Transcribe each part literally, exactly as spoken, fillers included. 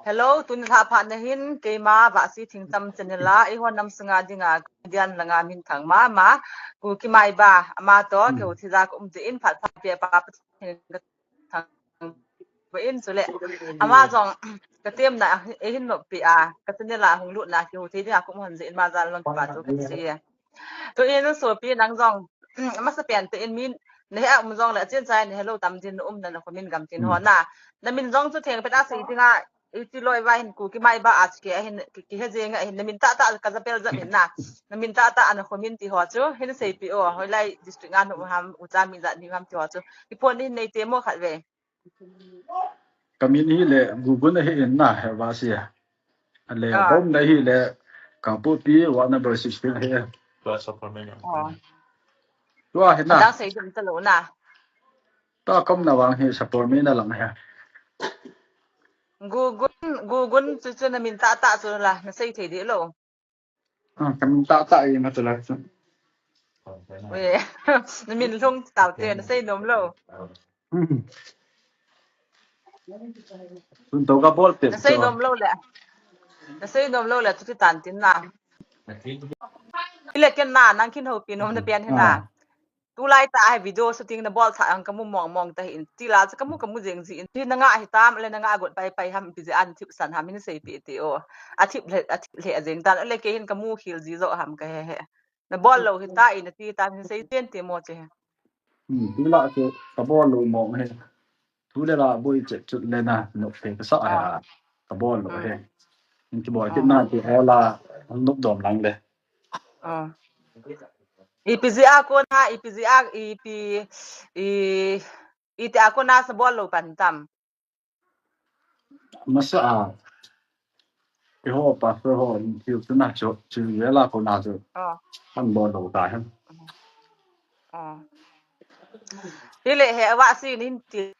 Hello, tuni lha phat na hin, keima Vahsi Thingtam channel a, eiho nam sunga dinga, comedian langa min thang mama, Kuki Maiba, ama to, hmm, kihouthei ja ka um jeh in phat phat pia pa Pathen ka thangvah in chule. Ama jong, ka temna, eihin noppi a, ka channel a hung lutna, kihouthei dinga ka um hon jeh in ama jal long kipa thu ka sei e. Tuin sopi nang jong, masa pen te in min, na he a um jong le, achin chai na hello tam din na um na, na comment gam tin ho na. Na min jong chu theng pet a sei dinga, iti loi va hin Kuki Maiba a chu ke a hin, ki, kihe jeng a hin, na min tah tah ka ja pel ja min na. Na min tah tah a na comment ti ho chu, hin seipi o, hoilai district a na um ham, ucha mi jat ni ham ti ho chu. Kiphone hin nei te mo khat ve. Ka min hi le Gugun ahi in na, he Vahsi. Ale, ah, home na hi le Kangpokpi, ward number sixteen ahi. Tua support me na. Oh. Tua hi na. Adang sei dum talou na. Tua ka umna vang hi support me na lang hi. Gugun, Gugun chu chu na min tah tah chu la, na sei thei dih lou. Ah, ka min tah tah i ma chu la chu. Ui, na min lhung tau te, na sei nom lou. Hmm. Tun to ka bol te. Na sei nom lou le. Na sei nom lou le, chu ti tan tin na. Ile ken na, nang kin houpi nom na pen hi na. Ah. Tulai tah a hi video shooting na bol tha ang ka mu mong mong ta hi in. Ti la chu ka mu, ka mu jeng ji in. Ti na nga hi tam, le na nga got pai pai ham, ipi jeh a na thip san ham, hin seipi ti o. A thip le, a thip le a jeng tan, le kei hin ka mu khel ji jo ham ka he he. Na bol lou hi ta in, na ti ta, hin sei ten ti mo che he. Hmm, ti la chu ka bol lou mong he. Thu le la boi chet chut le na, nop he ka sa he. Ah. Ka bol lou he. Hmm. Hin kibol kit na ti he la, nop dom lang le. Ah. Ipi jeh a kona, ipi jeh a, ipi, i, iti a kona sa bol lou pan tam. Masa a. Eiho pastor ho, thil tu na chu, chu ye la kona chu. Ah. Han bol lou ta hen. Ah. Hi le he Vahsi nin ti.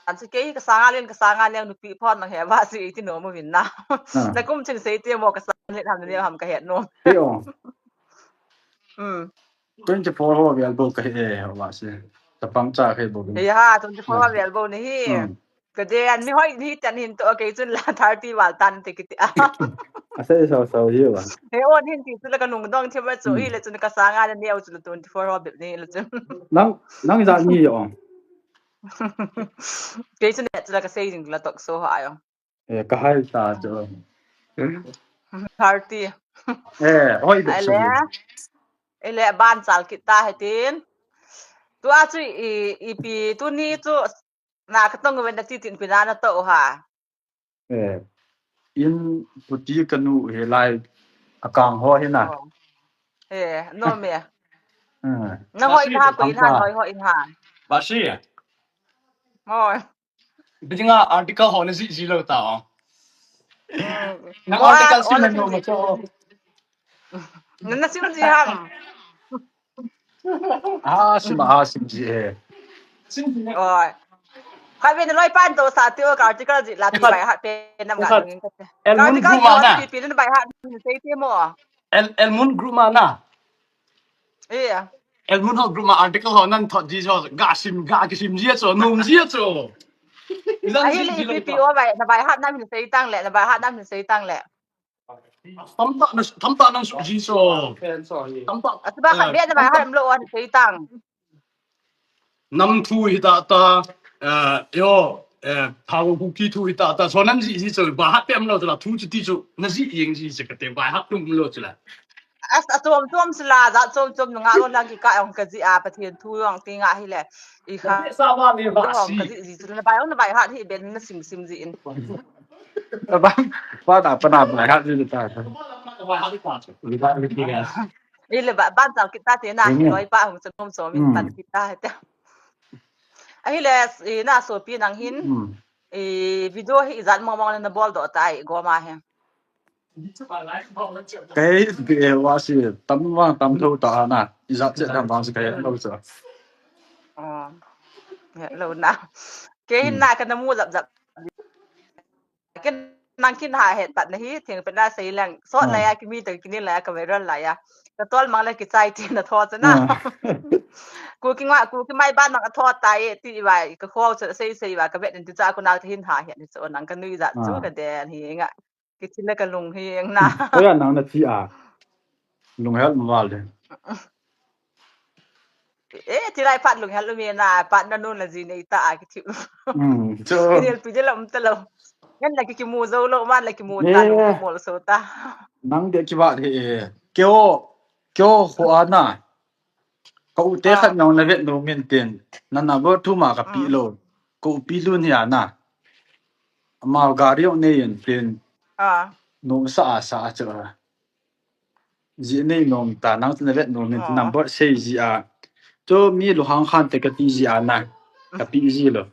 An chu kei ka sanga len, ka sanga len nupi phon nang he Vahsi ti nom uvin na. Ah. Na kum chin sei ti mo ka sanga len ham ne ham ka he nom. Ti o. Hmm. Twenty-four ho vel bou ka hi e, Vahsi. Chapang cha ka hi bou. He ha, twenty-four ho vel bou ni hi. Hmm. Ka de an mi hoi ni tan hin to kei chun la thirty val tan te kiti a. A sei sao sao hi va. He on hin ti chu la ka nung dong thi va chu, hmm, hi le chun ka sanga le neo chu twenty-four ho bep ni le chun. Nang, nang ja ni o. Kei chu ne chu la ka sei jing la tok so ha yo. Eh, ka hai ta chu. Thirty. Eh, hoi bep chu. Ele, ele ban chal kit ta he tin. Tua chu i, ipi, tuni chu na ka tong ven da ti tin pi na na to ha. Eh, in puti ka nu he lai a kang ho he na. Oh. Eh, no me. Eh. Na hoi na ko in ha, hoi hoi in ha. Vahsi. Hoi. Bijinga article ho na ji ji lo ta o. Mm. Na article sim na no ma cho. Na, na sim ji ham. Ah, sim, ah, sim ji he. Oi. Kha ve na loi pan to sa ti o ka article ji la ti bai ha pe nam ga ngin ka te. Ka article ji la ti pe na bai ha ni sei ti mo. El, El Mun group ma na. Eh. El Mun ho group ma article ho nan thot ji so ga sim ga kisim ji so nom ji so. Ahi le ipi pi o bai na bai ha nam ni sei tang le na bai ha nam ni sei tang le. Tamtah na, tamtah nang suh ji so. Tamtah. Asa ba khat bia na bai ha nam lo an sei tang. Nam thu hi ta ta, eh, yo, eh, Thao Kuki thu hi ta ta, so nan ji ji so, ba hat pem lo chu la, thu chu ti chu, na ji yeng ji chu ka te, ba hat tum lo chu la. As a chom chom sila, ja chom chom nga lo lang ki ka ong ka ji a, Pathen thu yong ti nga hi le. I kha. Sa ba ni ba si. Ka ji ji chu na bai ong na bai hat hi ben na sim sim ji in. Ba, ba na, ba na, ba hat ji ta. Ba hat ta chu. Ba hat ji ta. Ile ba, ban chal kita te na, loi pa hung chom chom in pan kita te. Ahile, i na sopi nang hin, i video hi ijat mong mong le na bol doh tai, goma he. Kei, kei, Vahsi, tam vang, tam tho ta na, ijat chet tam vang si kei, lo sa. Ah, lo na. Kei hin na ka na mu jap jap. Kei na Nang kin ha het pat na hi, thing pe na sei leng. Sot lai a, kimi to kinin lai a, ka viral lai a. Ka tol mang le kichai ti na tho chana. Ku ki nga, ku ki mai ban mang a tho ta e, ti vai, ka khou chu sei sei va, ka vet in ti cha ku na hin ha het ni chu nang ka nui ja chu ka den hi nga. Kichi le ka lung hi eng na. Ko ya nang na ti a. Lung hel mal de. Eh, ti lai pat lung hel mi na, pat na nun la ji nei ta a ki ti. Hmm, chu. Ki dil pi de lam ta lo. Ngan na ki ki mu zo lo, man la ki mu ta lo, ki mu so ta. Nang de ki ba de e. Kyo, kyo ho ana. Ka u te khat nong na vet no min tin. Na na bo thu ma ka pi lo. Ka u pi lun hi ana. Amau gari ong nei in tin. Ah. Nong sa a sa a chu. Ji nei nong ta nang tin na vet no min tin number sei ji a. Chu mi lu hang khan te ka ti ji a na. Ka pi ji lo.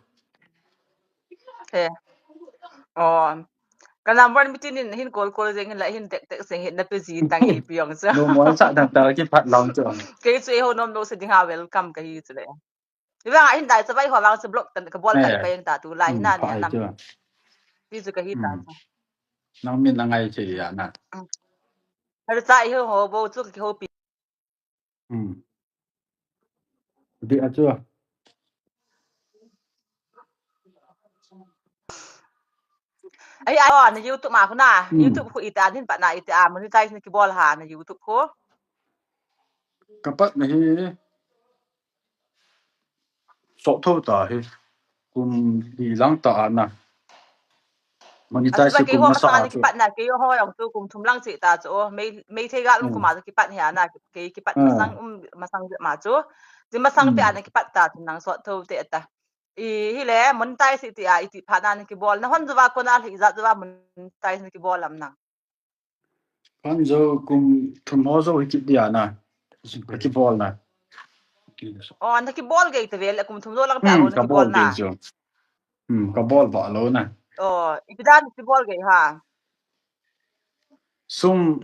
Eh. Oh. Ka number mi tin hin call call jeng hin la hin tek tek seng hin na pe ji tang i piong chu. No mo sa dang ta ki phat long chu. Kei chu e ho nom no se ding ha welcome ka hi chu le. Iba nga hin dai sa bai ho vang sa block tan ka bol tan pa yang ta tu lai na ni nam. Ti chu ka hi ta. Nang min na ngai che ya na. Har sa i ho bo chu ki ho pi. Hmm. Di a chu. Ai, ai, na YouTube ma khu na. YouTube khu ita din pa na ita monetize na ki bol ha na YouTube khu. Ka pat na hi. Sok tho ta hi. Kum di lang ta ana. Monetize kum masang a chu. Kipat na kei ho jong chu kum thum lang chi ta chu. Mei, mei thei ga lung kum a chu kipat hi ana. Kei kipat masang um masang ma chu. Ti masang te ana kipat ta chu nang sot tho te ta. I hi le monetize ti a i ti pha na ki bol na hon juwa ko na hi ja juwa monetize na ki bol lam nang. Kan jo kum thum ho jo hi kit dia na. Ka ki bol na. Oh, na ki bol gei te ve le kum thum jo lang ta ko na ki bol na. Hmm, ka bol ba lo na. Oh, i pi dan ki bol gei ha. Sum,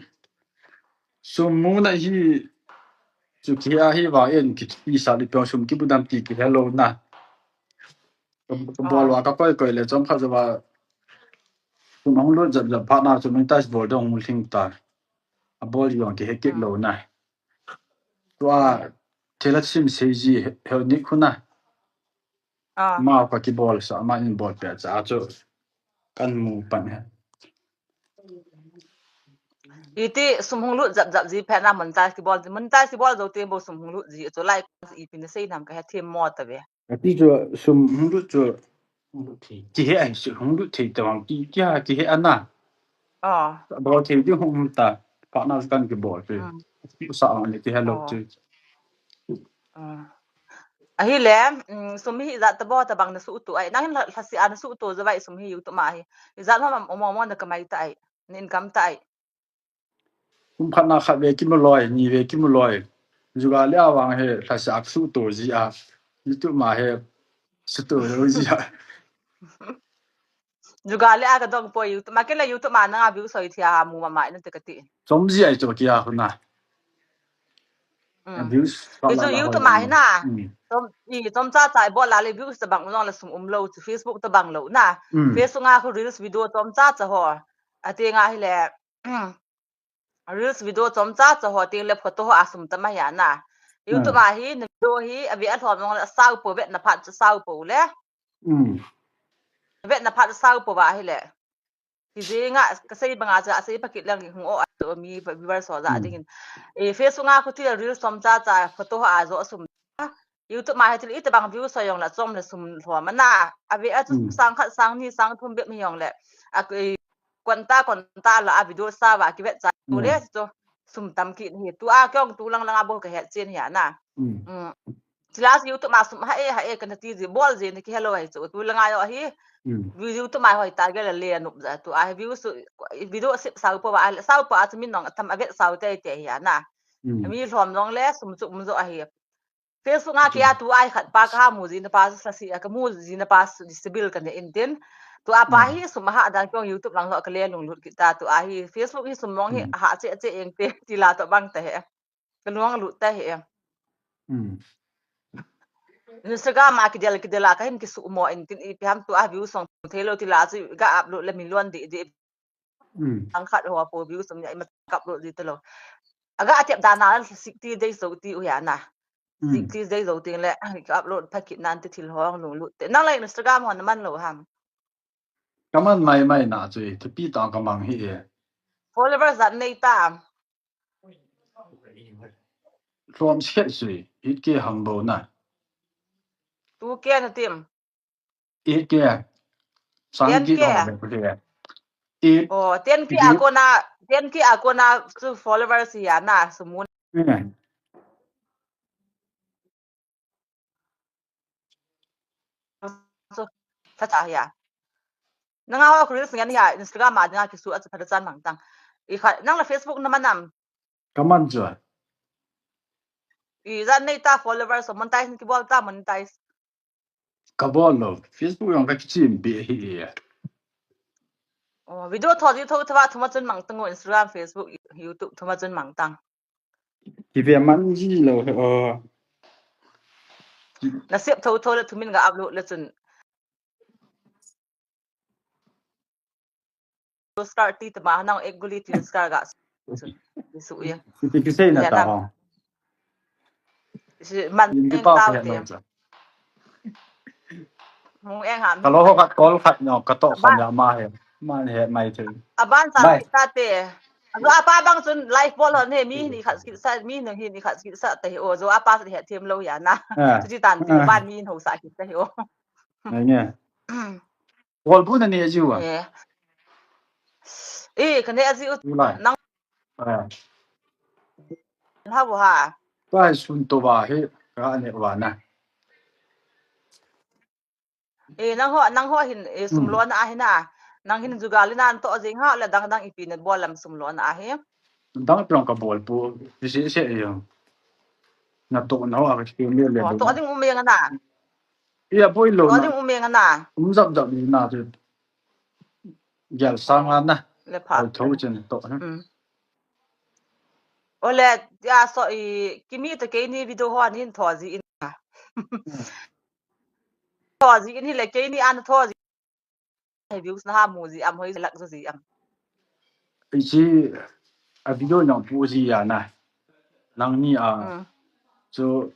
sum mu na hi chu ki a hi va en ki pi sa li pyong sum ki bu dam ti ki hello na. Ka bol wa ka koi koi le chom kha jo wa. Kum hong lut jap jap pha na chu monetize bol dong hong hling ta. A bol yong ki he kit lo na. Tua thela sim sei ji he ni khu na. Ma ka ki bol sa ma in bol pe cha chu kan mu pan he. Iti sum hong lut jap jap ji phe na monetize ki bol, monetize ki bol jo te bo sum hong lut ji chu lai i pi na sei nam ka he them mo ta ve. Ati chu sum hung lut chu. Ki he ai chu hung lut thei ta wang ki, ki ha ki he ana. Ah. Bol thei di hung ta. Pa na kan ki bol chu. Sa ang ni ki hello chu. Ah. Ahi le, mm, sum hi ja ta bo ta bang na su tu ai. Nang la, la si ana su tu ja vai sum hi YouTube ma hi. Ja ma mo mo na ka mai ta ai. Nin kam ta ai. Kum khat na khat ve ki mu loi, ni ve ki mu loi. Juga le a vang he, la sa su to ji a. YouTube ma he, su to lo ji a. Juga le a ka dong poi YouTube ma ke le YouTube ma na view soi thia ha mu ma ma na te ka ti. Chom ji ai to ki a khu na. Views. Ki chu YouTube ma hi na. Chom, i chom cha cha bol la le views ta bang u nong la sum um lo chu Facebook ta bang lo na. Facebook a khu reels video chom cha cha ho. A te nga hi le. Reels video chom cha cha ho ting le photo ho a sum tam a hi a na. YouTube a hi na video hi a ve a lhom nong le a sau po vet na phat cha sau po le. Vet na phat cha sau po va hi le. Ki je nga ka sei banga cha a sei pakit lang hung o a to mi viewers ho ja ding in. E Facebook a khu ti reels chom cha cha photo ho a jo sum. YouTube ma hi thil ita bang view so jong la chom le sum lhom ana. A ve a chu sang khat sang ni sang thum bep hi jong le. A koi kon ta kon ta la a video sa va ki vet cha tu le chu sum tam ki hi. Tu a kyong tu lang lang a bol ka het chen hi ana. Thil a YouTube ma sum ha e ha e kan ti ji bol ji ni ki hello ai chu. Tu lang a jo hi. View YouTube ma hoi ta ge la le nup ja tu a view su video sip sau po va sau po a chu min nong atam a vet sau te te hi ana. Mi lhom jong le sum chu um jo a hi. Facebook a kia tu ai khat pa ka ha mu ji na pa sa si a ka mu ji na pa sibil ka ne in tin. Tu a pa hi sum ha dan kong YouTube lang lo ka le lung lut kita tu a hi Facebook hi sum mong hi ha che che eng te ti la to bang ta he. Ka nuang lut ta he. Instagram a ki del ki del a ka hin ki su mo in tin i pi ham tu a view song thei lo ti la chu ga upload le million di di Hmm. Ang khat ho po view sum ya ima upload di talo. Aga atep dan a sixty days so ti u ya na. Hmm. Sixty days so ting le ka upload pha kit nan ti thil hong lunglut te. Nang lai Instagram ho na man lo ham. Ka man mai mai na chu, thupi ta ka mang hi e. Followers jan nei ta. From set sui, eight K hang bo na. Two K na tim. Eight K. Sang ten K. Eight K. Eight. Oh, ten K a kona, ten K a kona chu followers ya na, sumun. Hmm. So, tha tha ya. Nanga ho reels ngen ya, Instagram a dinga kisu a chu pha chan mang tang. I kha, nang la Facebook na man am. Ka man chu. I jan nei ta followers, so monetize ni kibol ta monetize. Ka bol lo. Facebook jong ka kichim be hi e. Oh, video tho ji tho tho a thuma chun mang tang o, Instagram, Facebook, YouTube thuma chun mang tang. Ki ve man ji lo he, oh. Na sep tho tho le thumin ga upload le chun. Scar ti ta ma nang ek guli ti scar ga. Su, su ya. Ti ki sei na ta ho. Si man eng tau te. Mong eng ham. Ka lo ho khat call khat no, ka to khom ya ma he. Man he mai thei. Aban sa ta te. Ajo apa bang chun live bol hon he mi ni khat kit sa, mi ni khat kit sa te o. Jo apa sa he them lo ya na. Ti tan ti ban mi ho sa kit te o. Nge. Bol bu na ni ajiu a. Eh. Eh, ka ne ajiu. Nang. Ha bu ha. Ka sun to ba he, ka ne ba na. Eh, nang ho, nang ho hin, eh, sum lo na ahi na. Nang hin jugal na an to jing ha, le dang dang ipi na bol lam sum lo na ahi. Dang prong ka bol pu, si se yo. Na to na ho a ka ki mi le. To ding um yang na. Ia boi lo. To ding um yang na. Um jap jap ni na tu. Gel sang na. Le pha. Tho chen to na. Ole, ya so i, kimi to keini video ho anin tho ji in. Tho ji in hi le keini an tho ji. He views na ha mu ji am hoi lak ji am. Ichi a video nang pu ji ya na. Nang ni a. Chu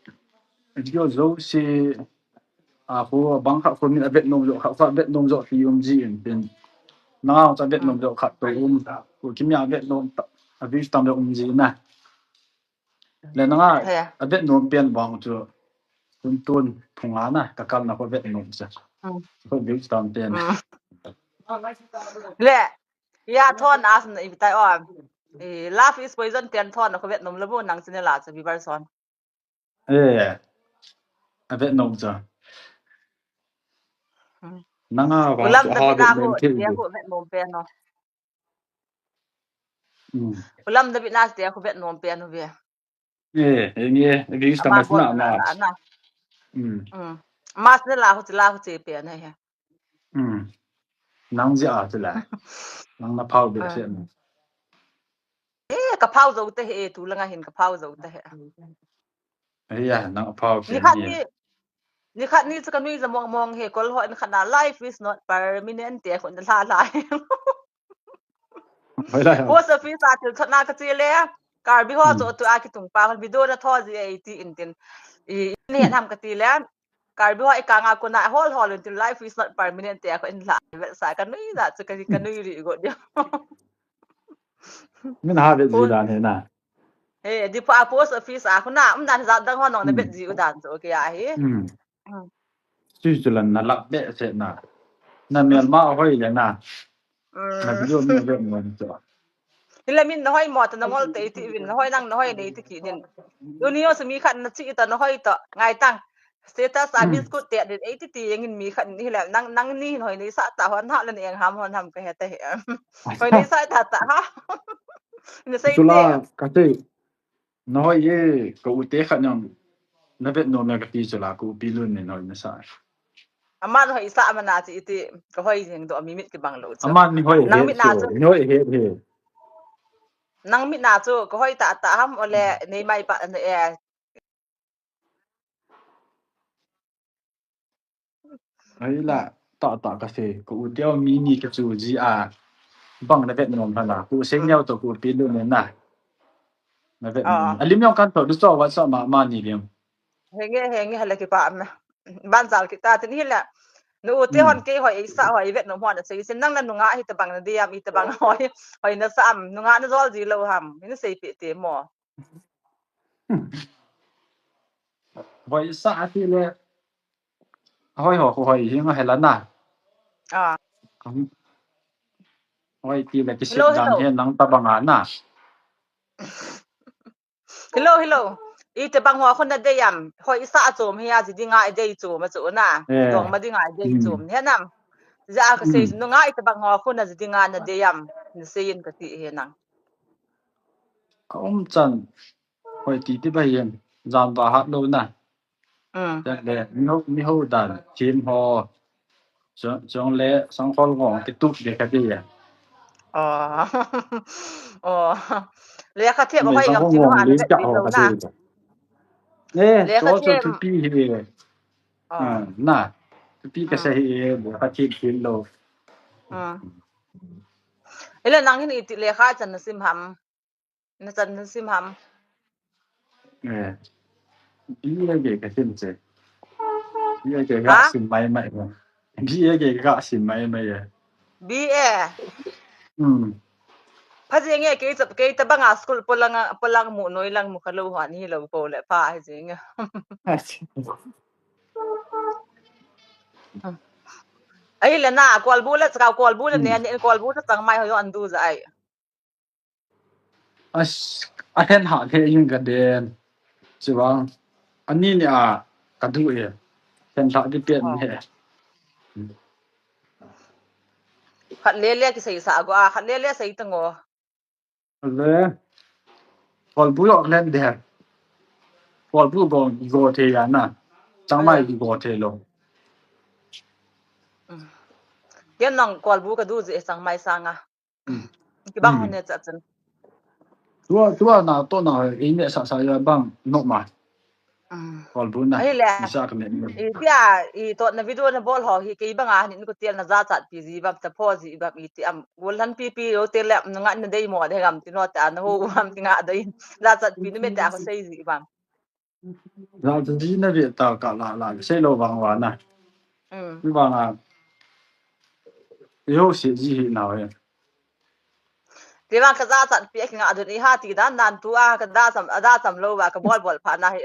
video jo si a khu bang kha khu min a vet nom jo kha kha vet nom jo ti um ji in tin. Nang a cha vet nom jo kha to um. Khu kimi a vet nom a views tam jo um ji na. Le nanga a vet nom pen bang chu tun tun phung a na ka kal na ko vet nom cha. Ko view tam pen. Le ya thon as na i tai o. Love is poison ten thon ko vet nom le bu nang chine la cha viewers son. Eh. A vet nom cha. Nanga ba ulam da ha vet nom ke. Ya ko vet nom pen no. Ulam da bina te ko vet nom pen ve. Eh, eh, nge, eh, views tam na na. Mas ne la ho la ho che pen he. Nang ji a te la. Nang na phao be se. Eh, ka phao jo te he, tu langa hin ka phao jo te he. Aya, nang a phao ke ni khat ni. Ni khat ni chu ka nui ja mong mong he, kol ho in khat na life is not permanent te khun la la. Post office a thil thot na ka che le. Karbi ho chu tu a kitung pa video na tho ji ei ti in tin. I ni nam ka ti le. Karbi ho i ka nga ko na hol hol in tin life is not permanent te khun la. Vel sa ka nui da chu ka ka nui ri go dia. Min ha vet ji dan he na. He, di pa post office a khu na, um dan za dang ho nong na vet ji u dan chu, okay a hi. Sui chu lan na lak be se na. Na mel ma hoi le na. Na video mi vet mo chu. Hila min na hoi mo ta na ngol te ti vin, na hoi nang na hoi nei ti ki din. Uni yo sumi khat na chi ta na hoi to, ngai tang. Status a biscuit te din ei ti ti yang in mi khat ni le nang nang ni hoi nei sa ta hon ha le ni eng ham hon ham ka he ta he. Hoi nei sa ta ta ha. Ni sei te. Ka te. Na hoi ye ka u te khat nang na vet nom ya ka ti chu la ku pi lun ni hoi na sa. Aman hoi sa amana chi ti ka hoi jeng do mi mit ki bang lo chu. Aman ni hoi nang mit na chu. Ni hoi he he. Nang mit na chu ka hoi ta ta ham ole nei mai pa ne e. Ai la, ta ta ka se, ko u teo mi ni ka chu ji a. Bang na vet nom hana. Ku seng neo to ku pi lu ne na. Na vet nom. Alim yong kan to du cho wa cho ma ma ni lim. Henge, henge, hala kipa me. Ban jal kita tin hi la. Nu te hon ke hoi sa hoi vet nom hon sei sin nang na nunga hi tabang na diam i tabang hoi. Hoi na sa am nunga na jol ji lo ham. Hin sei pi te mo. Hoi sa ati le. Hoi ho hoi hi nga hela na. Ah. Hoi ti le ki sit dan he nang tabang a na. Hello, hello. I tabang ho khun na dei am. Hoi i sa a chom hi a ji dinga i dei chom a chu na. Dong ma dinga i dei chom he nam. Ja ka sei nunga i tabang ho khun na ji dinga na dei am. Na sei in ka ti he nang. Ka um chan. Hoi ti ti ba yen. Jan ba hat lo na. Jan le mi ho mi ho dan. Team ho. Chong le sang khol ngong ki tup de ka ti ya. Oh. Oh. Le ka thiam hoi ngam ti lo an ka ti lo na. Eh, le ka thiam thupi hi. Ah, na. Thupi ka sa hi le ka thiam thiam lo. Ah. Ile nang hin iti le kha chan na sim ham. Na chan na sim ham. Eh. Bi ya ge ka sim che. Bi ya ge ka sim mai mai. Bi ya ge ka sim mai mai ya. B A. Hmm. Pha jeng e kei chap kei tabanga school polang polang mu noi lang mu kha lo han hi lo po le pha hi jeng e. Ai le na kolbu le chaka kolbu le ne ne kolbu le chang mai ho an du ja ai. As ahen ha ke yin ka den. Chiwang ani ni a ka du e. Hen ha di pen he. Khat le le ki sei sa go a khat le le sei ta ngo. Le. Kolbu yok len de. Kolbu go go the ya na. Chang mai go the lo. Ken nang kolbu ka du je chang mai sanga. Ki bang hone cha chan. Tua tua na to na e ne sa sa ya bang no ma. Kolbu na. Ai le. Isa ka ne. I tia i to na video na bol ho hi kei banga ni ko tel na ja chat pi ji bam ta pho ji bam i ti am gol han pi pi ro tel le na nga na dei mo de gam ti no ta na ho bam ti nga dei. Ja chat pi ni me ta ko sei ji bam. Ja chat ji na ve ta ka la la sei lo bang wa na. Ni banga. Yo si ji hi na we. Ti bang ka ja chat pi a kinga dun i ha ti dan dan tu a ka da cham a da cham lo ba ka bol bol pha na hi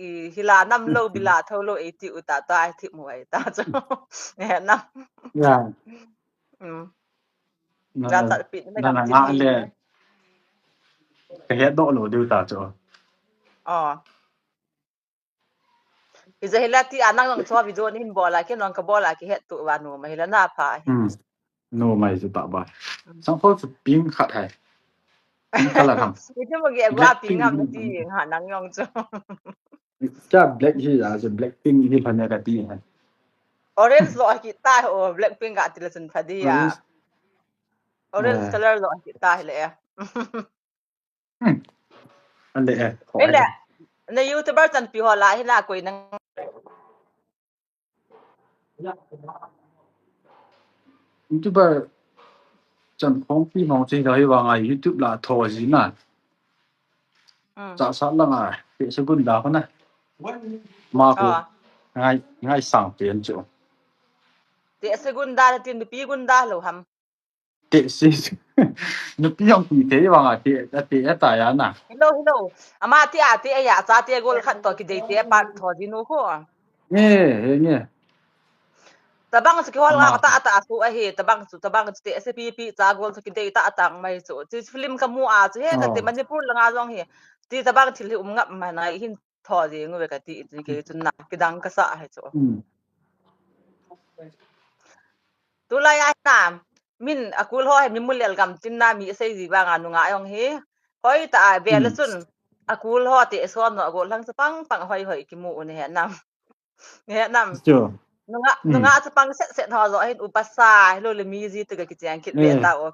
i hila nam lo bila tho lo e ti u ta ta ti mu ai ta cho. Ne nam. Ya. Mm. Ja chat pi me na na nga le. Ka he do lo du ta cho. Oh. Ija hila ti anang nang chua video ni hin bola ki nang ka bola ki het tu wa nu ma hila na pha hi. Hmm. Nu mai chu ta ba. Sang pho chu pink khat hai. Pink color ham. Ija mo ge gua pink ngam ti ha nang yong chu. Cha black hi ya chu black pink hi pha ne ka ti hai. Orange lo ki ta o black pink ka ti la chun pha di ya. Orange color lo ki ta hi le. Hmm. An le eh. Ele, na YouTuber chanpi ho la hi la koi nang. YouTuber chan khong pi mong chi hi wa ngai YouTube la tho ji na. Hmm. Cha sa la ngai, pe se gun da ho na. Ma ko. Oh. Ngai, ngai sang pen chu. Te se gun da, te nupi gun da lo ham. Te si. Nupi jong ti te vang a te, a te a ta ya na. Hello, hello. Ama te a te a ya cha te gol khat to ki dei te pa tho di nu ko. Nge, he nge. Tabang chu ki hol nga ta ta su a he, tabang chu, tabang chu te se pi pi cha gol chu ki dei ta ta mai chu. Chi film ka mu a chu he ka te Manipur la nga jong he. Ti tabang thil hi um ngap ma na hin tho di ngu ve ka ti chu ke chu na ki dang ka sa he chu. Hmm. Tulai a na, min a kul ho hi mi mulel gam tin na mi sei ji vang a nunga jong hi. Hoi ta a ve la chun. A kul ho te so no a go lang sa pang pang hoi hoi ki mu u ne he nam. Ne he nam. Nunga, nunga sa pang set set ho zo hin upasa, hello le mi ji te ka ki chang kit ve ta o.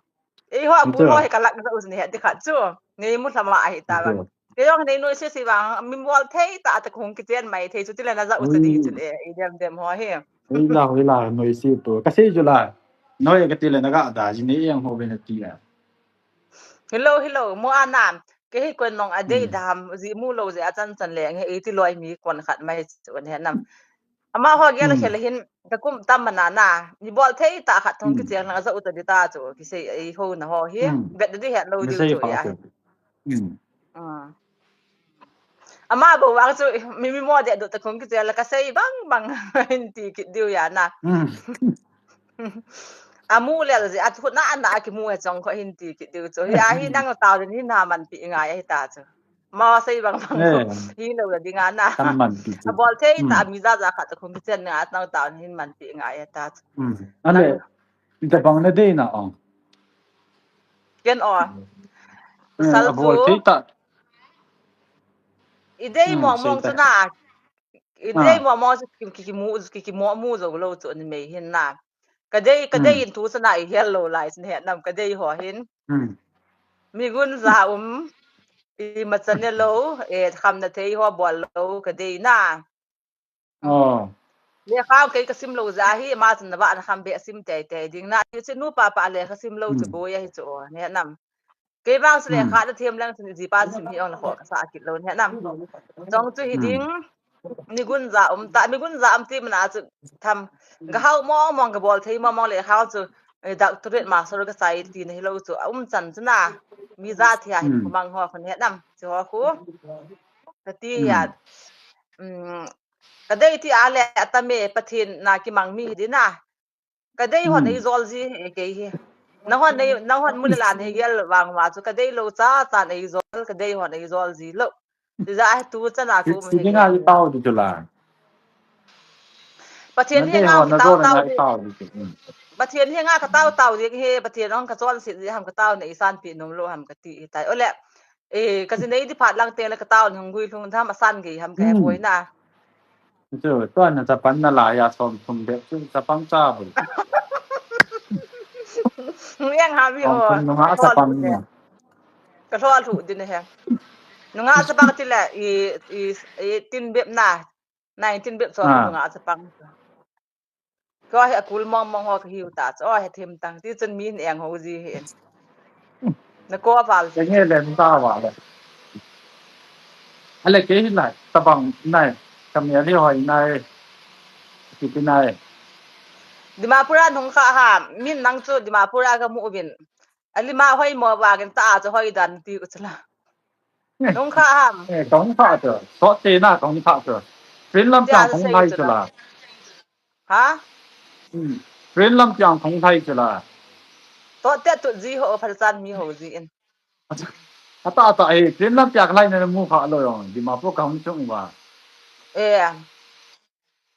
Ei ho a kul ho hi ka lak na u ne he ti khat chu. Nei mu lama a hi ta vang. Ke jong nei noi se se vang, mi bol thei ta ta kong ki chen mai thei chu ti le na ja u sa di chu le, ei dem dem ho hi. Hoi la, hoi la, noi si tu. Ka sei chu la. Noi kati le naga da ji nei eng ho ve nati a. Hello, hello, mo ana. Kei hi kon nong adei dam, ji mu lou jeh a chan chan leng he, iti loi mi kon khat mai chu ne nam. Amaho gel khel hin, ka kum tam mana na. Ni bol thei ta khat thong kicheng na ja u ta di ta chu, kisei ei ho na ho hi. Bet di het lou di chu ya hi. Ama bou vang chu, mi, mi mo de du ta kong kicheng la ka sei bang bang hin ti kit diu ya na. Amu lel jeh a chu na na kimu e chong kho hin ti kit diu chu. Hi a hi nang tao din hin na man pi ngai ahi ta chu. Ma sei bang bang. Hi lo la ding a na. A bol thei ta mi ja ja khat ta kong kicheng na nang tao din hin man pi ngai ahi ta chu. Ane, ita bang na dei na ong. Ken o. Sal chu. I dei mong mong chu na. I dei mong mong chu ki, ki, ki mu, ki, ki mo mu jo lo chu ni mei hin na. Ka dei, ka dei in thu chu na i hel lo lai chu ne nam ka dei ho hin. Mi gun ja um. I ma chan ne lo, e kham na thei ho bol lo ka dei na. Lekha kei ka sim lo ja hi, ma chan na ba na kham be sim tei tei ding na. Chu nu pa pa lekha sim lo chu boi ahi chu o, ne nam. Kei vang chu lekha da them lang chu ji pa sim hi ong la kho ka sa kit lo ne nam. Chong chu hi ding, mi gun ja um ta, mi gun ja um ti mana chu tham. Ga hau mong mong ga bol thei mong mong lekha chu, doctorate master ka sai ti na hi lo chu, um chan chu na. Mi ja thi a hin mang ho kho ne nam, chu ho khu. Ka ti ya. Ka dei ti a le a tam e, Pathen na kimang mi hi di na. Ka dei hon ei jol ji e kei hi. Na hon ei, na hon mu le la nei gel vang va chu ka dei lo cha cha nei jol, ka dei hon ei jol ji lo. Ti ja a tu cha na ku mi he. Pathen hi nga ki tao tao di. Pathen hi nga ka tao tao di he, Pathen ong ka chol si di ham ka tao nei san pi nom lo ham ka ti tai. Ole. E, ka ji nei di phat lang teng le ka tao ni hung gui lhung tham a san gei ham ka he boi na. Chu, tua na chapang na la ya som thum bep chu chapang cha boi. Ngiang ham hi o. Nunga chapang ni. Ka lhol lhu di ne he. Nunga chapang ti le i, i, i tin bep na. Nineteen bep chu nunga chapang. Ko hi a kul mong mong ho ka hiu ta chu, o he thim tang ti chun mi hin eng ho ji hin. Na ko val. Ka nge le ta va le. Ale kei hi lai, tabang nai, ka mi ali hoi nai. Kiti nai. Dimapur a nung kha ha, min nang chu Dimapur a ka mu uvin. Ali ma hoi mo vangin ta a chu hoi dan ti u chu la. Nung kha ham. Eh, kong kha chu. So te na kong kha chu. Prin lam chang kong hai chu la. Ha? Hmm. Prin lam chang kong hai chu la. To te tu ji ho pha chan mi ho ji in. Ata ata e, prin lam chang lai na mu kha lo yong. Dimapur ka hung chung va. Eh.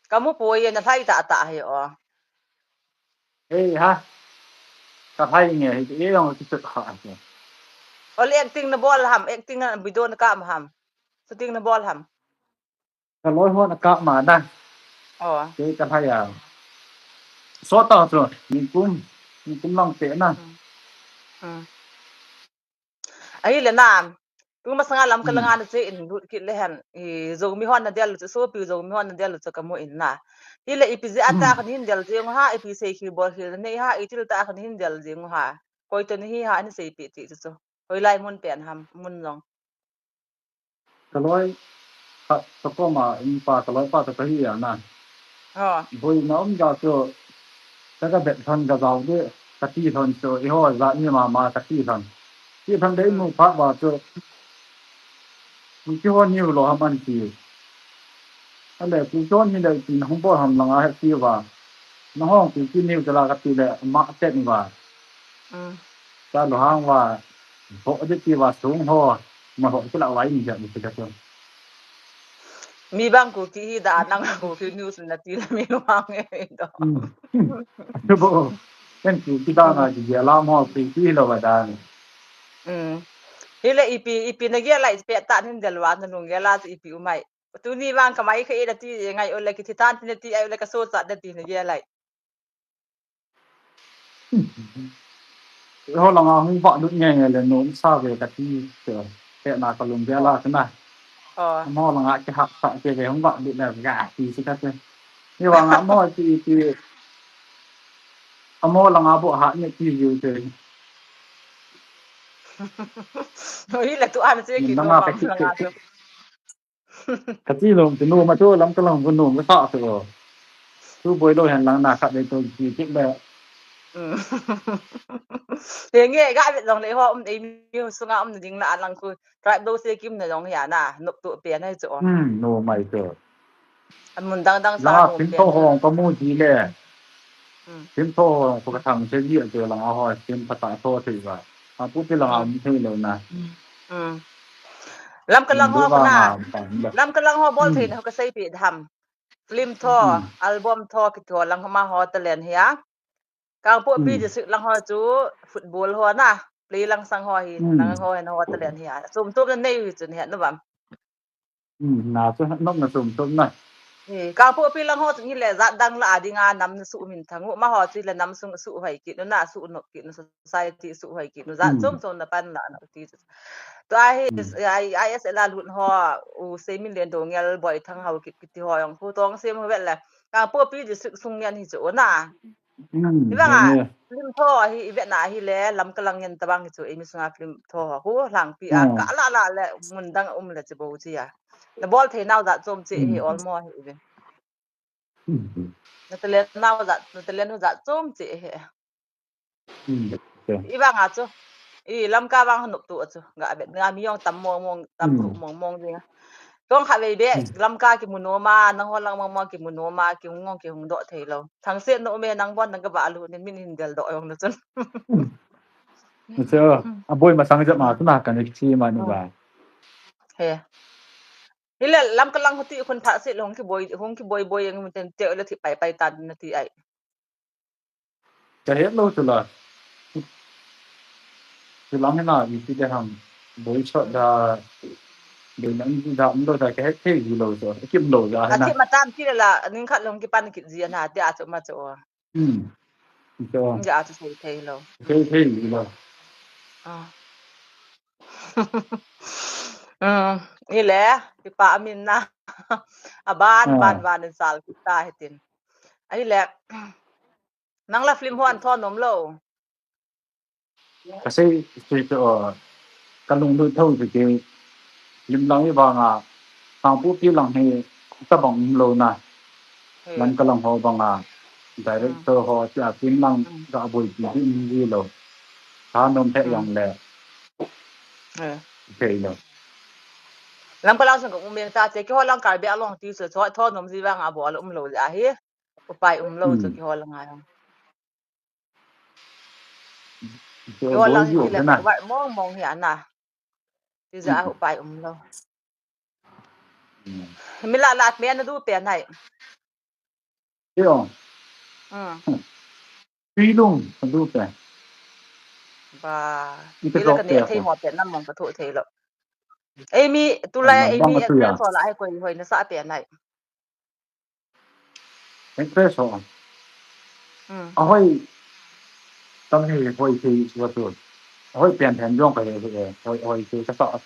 Ka mu poi na lai ta ta he o. Ei ha. Ka phai nge hi e jong ki chut kha ase. Ole acting na bol ham, acting na video na kap ham. Shooting na bol ham. Ka loi ho na kap ma na. Oh. Ke ka phai a. So ta chu, ni kum, ni kum long te na. Hmm. Hmm. Ahile na, tu masanga lam ka langa na che in lut kit le hen, i Zomi hon na del chu, sopi Zomi hon na del chu ka mu in na. Hile ipi jeh a ta khan hin del jeng u ha, ipi sei khil bol khil nei ha, i til ta khan hin del jeng u ha. Koi to ni hi ha, ani sei pi ti chu chu. Hoilai mun pen ham, mun jong. Ka loi, ka, ka koma, in pa, ka loi pa, ka, ka hi a na. Oh. Boina um da chu, ka, ka bet lhon ka jao de, ka ti lhon chu, i ho ja ni mama ka ti lhon. Ti lhon de i mu phat va chu, Kuki ho niu lo ham an ti. Ale Kuki ho ni le ti na hung bol ham langa he ti va. Na hong Kuki niu te la ka ti le ma te ni va. Mm. Ka lo hang va, ho de ti va sung ho, ma ho ti la va in ja ni ti ka chu. Mi bang Kuki hi da nang Kuki news na ti la mi bang e do. Mm. Bo, ken Kuki da na ti ya la mo Kuki lo va da ni. Mm. Hile ipi, ipi na gel lai pe ta nin del va na nung gel la ipi u mai. Tuni vang ka mai kha e da ti ngai o le ki thi tan ti na ti ai o le ka so cha da ti na gel lai. Ho langa hung va lut nge nge le nom sa ve ka ti te. Te na ka lung ve la te na. Oh. Mo langa ki hak sa ke ve hung va lut na ga ti si ka te. Ni vang a mo ti ti. Amo langa bo ha ne ti jiu te. Oi, la tu an che ki no ma langa tu. Ka ti lom ti no ma tu lam ka lang bu no ma ta tu. Tu boi lo hen lang na khat le tu ti ti le. He nge ga vet long le ho um ei mi sunga um na ding na lang ku. Tribe do se kim na long ya na. Nop tu pe na chu. Hmm, no mai tu. An mun dang dang sa la hom pen. Phim tho hong ka mu ji le. Hmm. Phim tho hong ka thang se ji a te lang a ho phim pha ta tho thei ba. A pu ti lang a mu thei lo na. Hmm. Lam ka lang ho ka na. Lam ka lang ho bol thei na ho ka sei pi dham. Film tho, album tho ki tho lang ho ma ho talent hi a. Kangpokpi district lang ho chu football ho na. Play lang sang ho hi. Lang ho hi na ho talent hi a. Sum tum na nei hi chu ni ha na bam. Hmm, na chu nok na sum tum na. Kangpokpi lang ho chu ni le zat dang la a ding a nam na su min thang u ma ho chu le nam sung su hoi ki nu na su nok ki nu society su hoi ki nu zat chom chom na pan la na ti chu. Tu a hi I S L a lut ho u sei min len do ngel boi thang hau ki ti ho yong khu tong sem ho vet le. Kangpokpi district sung ngen hi chu na. Ivanga film tho ahi ivetna ahi le lam ka lang ngen tabang hi chu ei mi sunga film tho hu langpi a ka la la le mun dang um le chi bo chi a. Na bol thei nau zat chom chi hi olmo hi ive. Na talent nau zat, na talent nau zat chom chi hi. Ivanga chu. I lam ka vang nop tu chu. Ga vet nga mi yong tam mong mong tam mong mong ding. Tong kha vei be lam ka ki mu no ma nang ho lang mong mong ki mu no ma ki hung ngong ki hung do thei lo. Thang se no me nang bon nang ka ba lu ni min hin del do yong na chun. Acha, a boi ma sang ja ma tu na ka ne chi ma ni ba. He. Hile lam ka lang hoti khun pha se long ki boi hung ki boi boi yang ten te le thi pai pai tan na ti ai. Ka het lo chu la. Chu lang na mi ti de ham. Boi chot da. Boi nang ji da um lo da ka het thei ji lo chu. Kim lo ja na. Ati ma tam ti la ning khat long ki pan ki ji na ti a chu ma chu. Hmm. Chu. Ja chu sei thei lo. Sei thei ji lo. Ah. Hmm. Ile, ipa amin na. Aban ban ban in sal kita hitin. Ile. Nang la film hon tho nom lo. Ka sei sei to ka lung lu tho ti ti lim lang i banga Kangpokpi lang hi tabang um lo na. Lam ka lang ho banga director ho ti a film lang ga boi ti ti um ji lo. Tha nom phe yang le. Thei lo. Lam ka lang sang ka um ta te ki ho lang Karbi Anglong ti so tho nom ji banga bol um lo ja hi. Upai um lo chu ki ho lang a. Yo lang hi le wa mong mong hi ana. Ti ja hu pai um lo. Mi la la me na du pe nai. Yo. Hmm. Pi lung du pe. Ba. Ila ka ne thei mo pe na mong ka thu thei lo. Ei mi tu la ei mi actress ho la ai koi hoi na sa pe nai. Actress ho. Hmm. Ahoi. Tam hi hoi thei chu tu. Ahoi pian then jong ka he he. Hoi hoi thei ka sa.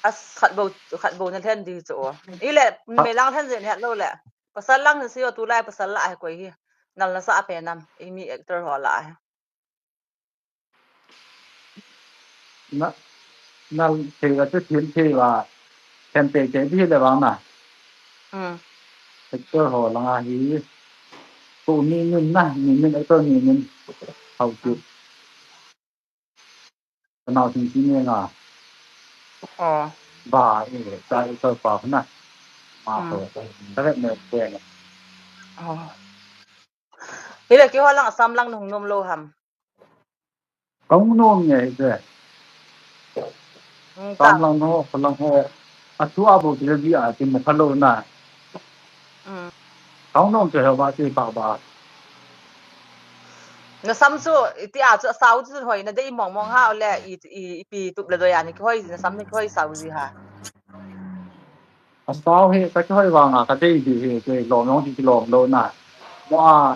As khat bo khat bo na then di chu. Ile me lang then zen het lo le. Pasal lang si o tu lai pasal la ai koi hi. Nal na sa pe nam. Ei mi actor ho la ai. Na, na thei la chu thil thei la, thempe ke di le vang na. Hmm. Actor ho langa hi, ko mi min na, mi min actor mi min, hau chu. Ka nau thing chi ne nga. Oh. Ba, e, ta actor pa na. Ma ho, ta vet me pe na. Oh. Hile ki ho lang Assam lang nung nom lo ham. Kong nom nge hi te. Tam lang ho, ko lang ho. A thu a bo ti le bi a ti mo kha lo na. Kong nom te ho ba ti pa ba. Na sam chu, iti a chu, a sau chu hoi na dei mong mong ha le, i, i, i pi tup le doi a ni ki hoi, na sam ni ki hoi sau ji ha. A sau hi, ka ki hoi vang a, ka dei di hi, ke lom yong ti ki lom lo na. Mo a.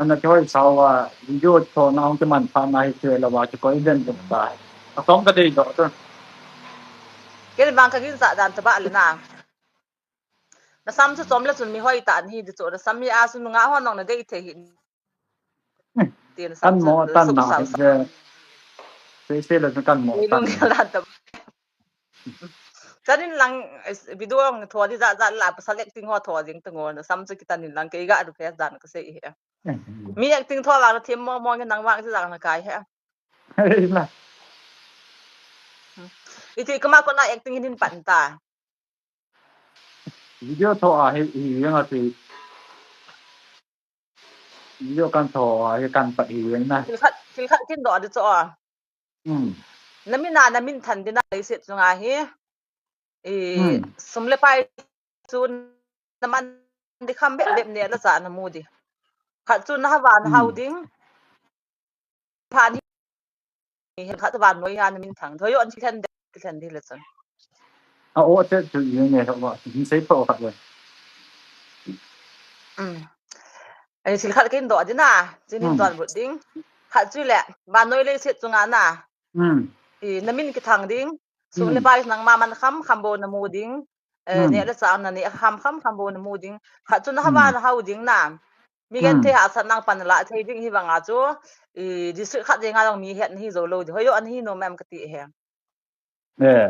Ana ki hoi sau a, video tho na hong ki man pha na hi, ke lo ba ki koi den den ta. A song ka dei do to. Ke vang ka gin sa dan ta ba le na. Na sam chu chom le chun mi hoi ta ni di chu, na sam hi a chu nga ho nong na dei thei hi. Tin sam Kan chu mo tan suk na sam sam. Sei sei le kan mo Ei tan. Lung la ta. Chanin lang, eh, video ang tho di ja ja la pa select ting ho tho ding ta ngo na sam chu kitanin lang kei ga du phe dan ka sei he. Mi acting tho la na thim mo mo nge nang wang chu jang na kai he. Ei na. Iti kama ko na acting hin pan ta. Video tho a hi hi yang a ti. Video kan tho a hi kan pat hi yang na. Thil khat, thil khat kin do di cho a. Hmm. Na min a, na min than di na leiset chunga hi. I Hmm. sum le pai chu na man di kham bep bep ne la cha na mu di. Khat chu na hava na hau Hmm. ding. Phan hi, hi khat vannoi a na min thang. Thoi on chi khen de, khen di le chun. A o te chu ni ne ho ba. Ni sei pa o khat le. Um. Ai thil khat kin do di na. Chi nin Hmm. don but ding. Khat chu le, vannoi leiset chunga na. Hmm. I na min kithang ding. Sum le Hmm. pai nang ma man kham kham bo na mu ding. Eh, Hmm. ne le cha na ne kham kham kham bo na mu ding. Khat chu na hava Hmm. na hau ding na. Mi gen Hmm. the ha sat nang pan la thei ding hi vanga chu. I district khat ding a long mi het ni zo lo di. Hoi yo an hi no mem ka ti he. Eh.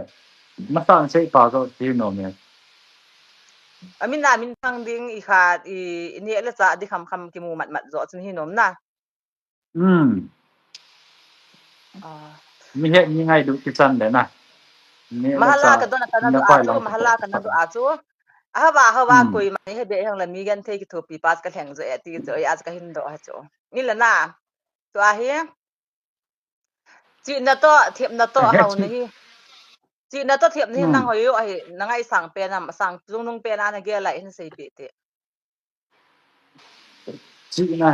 Masan sei pa zo ti no me. A min na min thang ding i khat i, i ne le cha di kham kham ki mu mat mat zo chun hi nom na. Hmm. Ah. Mi het ni ngai du kichan le na. Ni la Mahala cha ka don ka na na du pai a chu, lang mahala ka na du a chu. Ahava, ahava Hmm. koi mai he be hang la mi gen thei ki thopi pas ka lheng zo e ti zo e a ka hin do ha chu. Ni la na. Tu a hi. Chi na to, thep na to, He hau chi- na hi. Chi na to thep na hi Hmm. nang hoi yo a hi, na ngai sang pe na, sang lung lung pe na na ge la hin sei pe te. Chi na.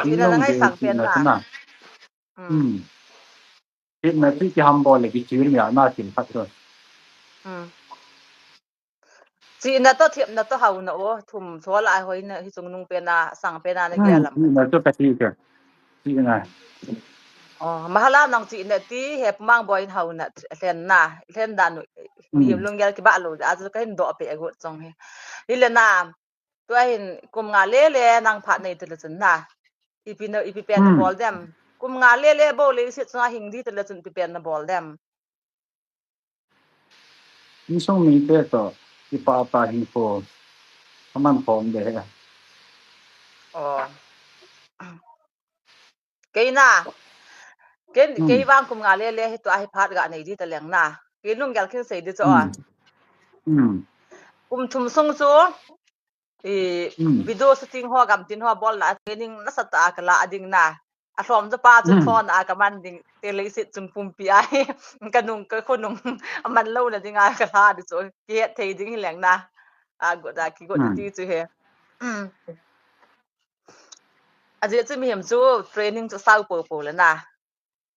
Chi na na ngai sang pen na. Hmm. Chi na chi ki ham bol le ki chi mi a na chin khat ro. Hmm. Chi na to thep na to hau na o thum so la hoi na hi chung nung pen na sang pen na na Hmm. ge lam. Chi na to ka chi ka. Chi na. Oh, mahala nang chi na ti he pumang boi hau na len na. Len da nu. Hmm. Him lung gel ki ba lo a chu ka hin do pe a gu chong he. Hi le na. Tua hin kum nga le le nang phat nei tele chun na. Ipi na, ipi pen na Hmm. bol dem. Kum nga le le bo le sit chunga hing di tele chun ipi pen na bol dem. Insung mi te to, ipa pa hin ko. Aman khom de he. Oh. Kei na. Ken, Hmm. kei vang kum nga le le hi tua hi phat ga nei di ta leng na. Kei lung gel khin sei di cho a. Hmm. Hmm. Kum thum sung chu, i, Hmm. video shooting ho gam tin ho bol la training nasa ta ka la ding na. A hlom cha pa chu Hmm. thon a ka man ding. Te le sit chung pumpi a hi. Ka nung ka khonung a man lo na ding a ka la di cho. Ki het thei ding hi leng na. A gu da ki gu Hmm. ti chu he. Hmm. A jeh chu mihem chu training chu sau po po le na.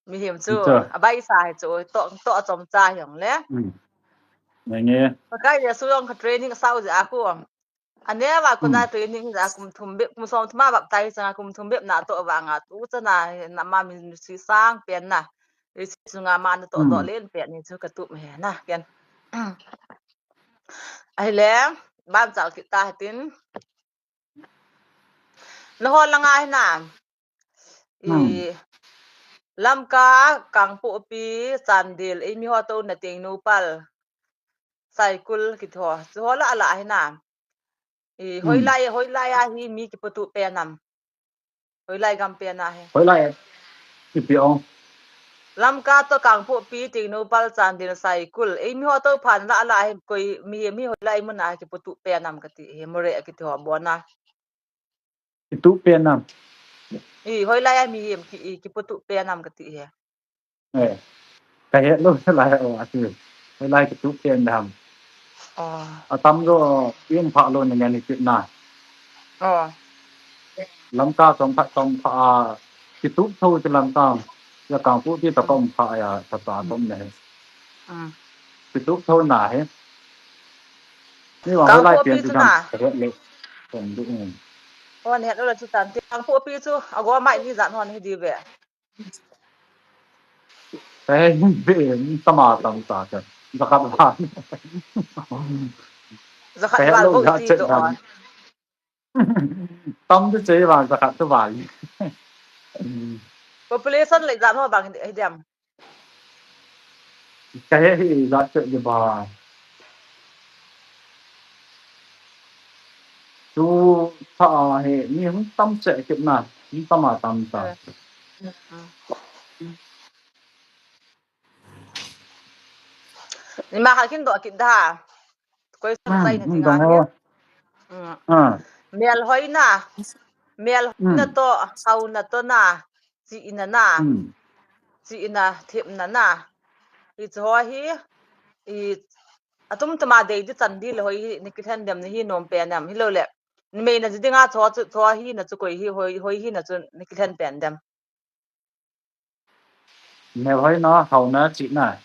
Mihem chu Chu. a bai sa hi chu to, to a chom cha hi ong le. Hmm. Nge nge. Pakai le su ong ka training sau ja a ku. A ne va ku na Hmm. training ja kum thum be, kum som thum a bap tai cha kum thum be na to va nga tu cha na na ma min si sang pen na. Ri si su nga ma na to to Hmm. len pen ni chu ka tu me na ken. Ai le, ban chal ki ta tin. Na ho langa hi na. I Hmm. Lamka, Kangpokpi, Chandel, ei mi ho to na Tengnoupal, Saikul kiti ho. Chu ho la la hi na. I Hmm. hoilai, hoilai a hi mi kiputu pe nam. Hoilai gam pe na hi. Hoilai. Ipi ong. Lamka to Kangpokpi, Tengnoupal, Chandel, Saikul. Ei mi ho to phan la la hi koi mi, mi hoilai mun a kiputu pe nam kati hi. More kiti ho bona. Kitu pe nam. I hoilai a mihem ki, i kiputu pe nam kati hi. Eh. Ka het lo lai o ati. Hoilai kitu pe nam. Oh. A tam lo in pha lo ni ni kit na. Oh. Lamka som pha som pha a kitu tho ti Lamka. Ya Kangpokpi ta kom pha ya ta ta tom ne. Hmm. Kitu tho na he. Ni wa hoilai Kangpokpi pian chu tu na. Ka het lo. Kom du. Hmm. Hon het lo la chu tan ti Kangpokpi chu a go mai ni jan hon hi di ve. Ka het be ni tama tam ta ka. Zakhat ba. Zakhat Ka het ba lo go ya ti chet to dan. A. Tam tu chei vang, jakhat tu vang. Population le jat ho bang hi dem. Kahe hi jat cheh di ba. Tu tha hi mi hung tam cheh kit na, hung tam a tam ta. Ni ma khat kin doh kit da. Koi san sai na dinga. Mel hoina. Mel hoina to, hauna to na. Chihna na. Chihna, thepna na. Hicho hi, i, atum tuma dei di chan di le hoi hi, ni kilhen dem ni hi nom pen em. Hilou le. Ni meina ji dinga cho chu, cho hina chu koi hi, hoi, hoi hina chu ni kilhen pen dem. Mel hoina, hauna, chihna.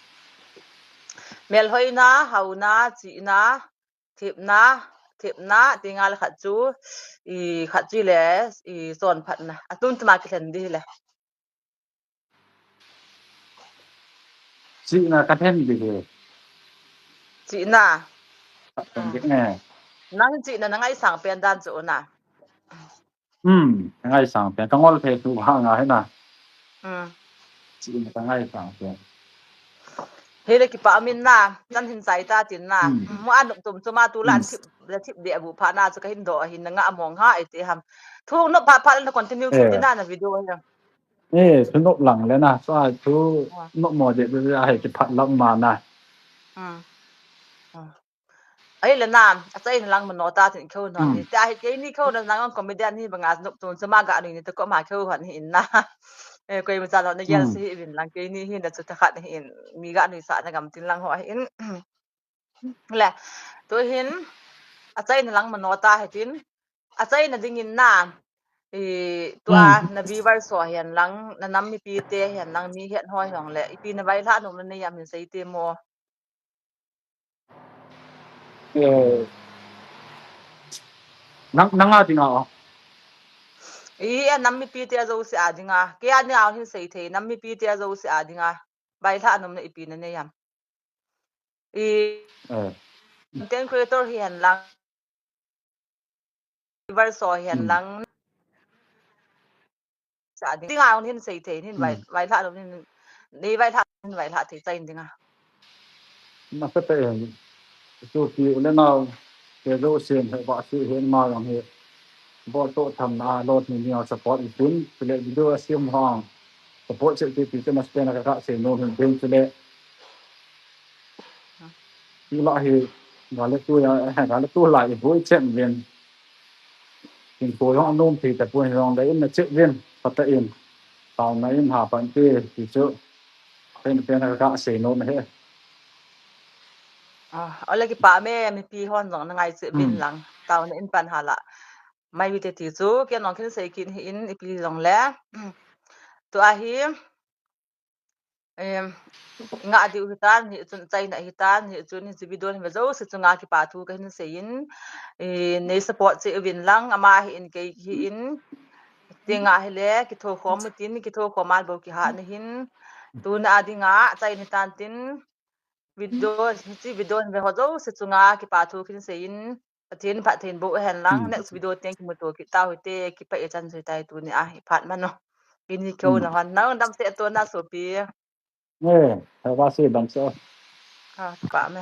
Mel hoina, hauna, chihna, thepna, thepna, ti ngal khat chu, i khat chu le, i son phatna. Atum tuma kilhen di le. Chihna ka then di hi. Chihna. Ka then di, eh. Nang chihna na ngaisang pen dan chu na. Hmm, ngaisang pen. Ka ngol thei tu ha nga hi na. Hmm. Chihna ka ngaisang pen. Hile kipa min na, nan hin chai ta tin na. Hmm. Mu an tum chu ma tu lan thip, le thip de bu pha na chu ka hin doh hin na nga mong ha ai te ham. Thu nop pha pha na continue kit na na video ha. Eh, thu nop lang le na, sa thu nop mo de de ai ti phat lam ma na. Hmm. Ai le na, achaina lang mano ta tin kheu non ni. Ta hi keini kheu na nang comedian ni banga nop tun chama ga ni ta ko ma kheu hon hi in na. Eh, koi ma cha lo na yel si hi vin lang keini hi na chu ta khat hi in mi ga ni sa na gam tin lang ho hi in. Le, tu hin, achaina lang mano ta hi tin. Achaina dingin na, i, tua na viewers ho hihen lang, na nam mipi te hihen lang, mi het ho hihen le, ipi na vaihla nom na nei am hin sei te mo. Eh, nang, nang a dinga o. I, a nam mipi te jouse a dinga. Kei a dinga hin sei thei, nam mipi te jouse a dinga. Vaihla nom na ipi na nei am. I, content creator hihen lang. Viewers ho hihen lang. Sa ding, dinga hin sei thei, hin vai, vaihla lo hin, nei vaihla, hin vaihla thei chain dinga. Ma ka te, tu ki u le nau, te lo sen he ba si hen ma yang he. Bol to tham na, lo ni ni support i tin, le video a siam hang. Support che ti ti che mas pe na ka ka sei nom hin tin le. Ti la hi, ga le tu ya, ga le tu la i boi chen vin. Tin ko jong anom thei ta pon jong le in na che vin, pata in. Tao na in ha pan ti, ti chu. Pen pen ka ka sei nom he. Ah, ole kipa me, mipi hon jong na ngai che vin lang. Tao na in pan ha la. Mai vi te ti chu, kei nong khin sei kit hi in, ipi jong le. Tu a hi, em, nga diu hi tan, hi chun chaina hi tan, hi chun hi video hi ve jouse chunga kipa thu ka hin sei in, eh, nei support che uvin lang, ama hi in kei hi in, ti nga hi le, kitho khom u tin, kitho khom al bo kiha na hin, tu na a dinga, chaina tan tin, video, hiche video hin ve ho jouse chunga kipa thu khin sei in, Pathen phatthei boh hen lang, next video teng kimuto kit tau hite, kipa e chan sei tai tuni a, i phat mano. Ini keu na hon, nang dam se to na sopi. Eh, ha ba se dam se. Ha, pa me.